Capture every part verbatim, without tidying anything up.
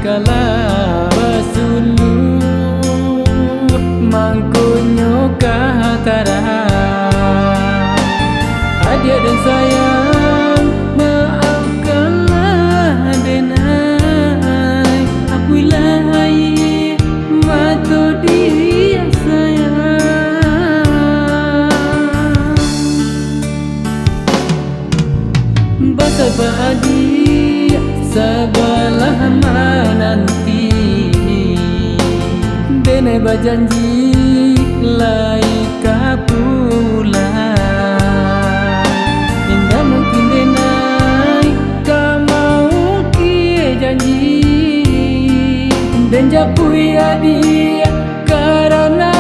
Kalah basuluah, mangkonyo ka tarang. Adiak den sayang, maafkanlah den ai. Apuihlah aia mato diak sayang. Basaba adiak, sabalah mananti. Den ai bajanji lai ka pulang. Indak mungkin den ai ka maungkia janji. Den japuik adiak, karano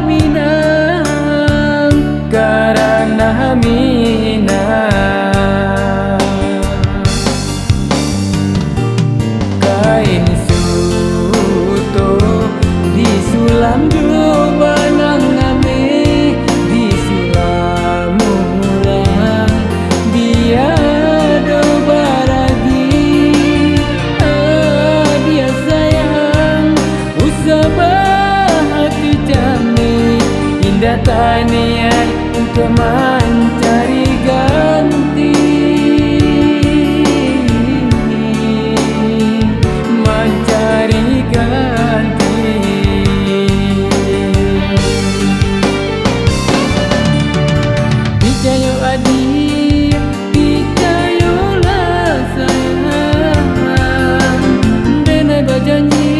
minang, karano minang. Kain suto disulam jo banang ameh, disulam urang bia do baragi. Adiak sayang, usah bahati cameh, indak taniaik untuak mancari ganti, mancari ganti. Picayo adiak, picayolah sayang, den ai bajanji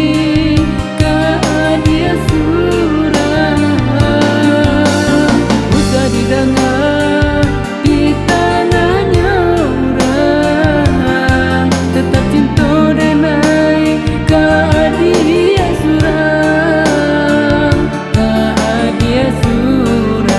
ka adiak surang. Usah didanga di tananyo urang, tetap cinto den ai ka adiak surang. Ka adiak surang.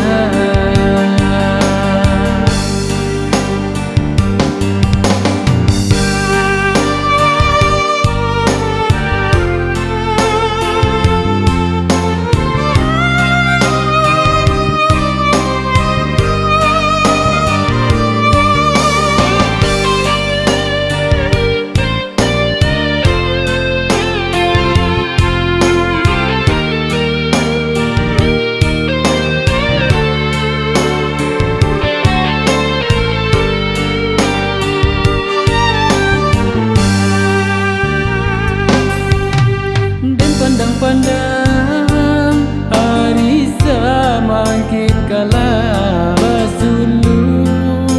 Den pandang-pandang, ari samangkin kalah basuluah,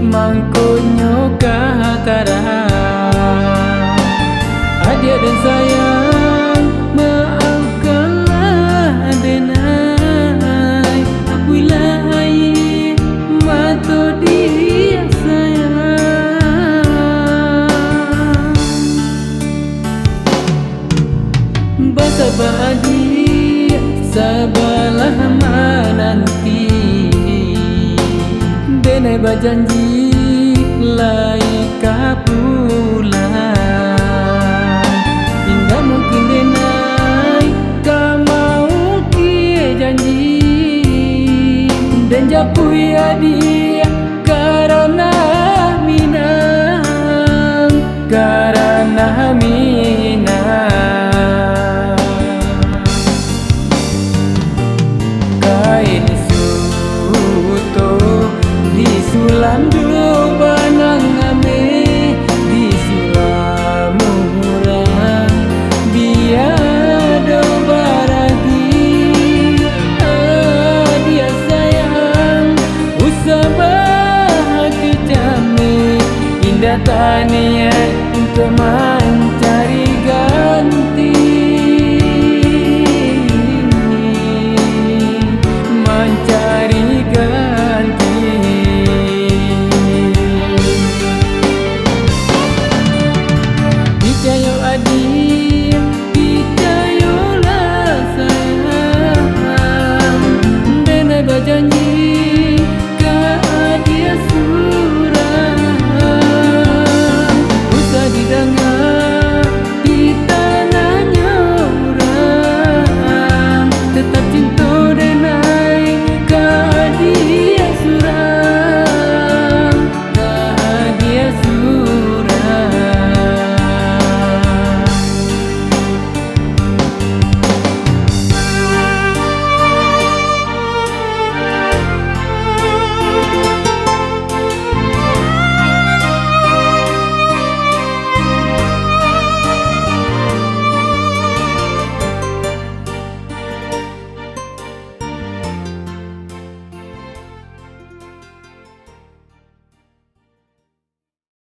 mangkonyo ka tarang. Adiak den sayang, maafkanlah den ai. Apuihlah aia mato diak sayang. Basaba adiak, sabalah mananti. Den ai bajanji lai ka pulang. Indak mungkin den ai ka maungkia janji. Den japuik adiak, karano minang, karano minang. Kain suto disulam jo banang ameh, disulam urang bia do baragi. Adiak sayang, usah bahati cameh, indak taniaik untuak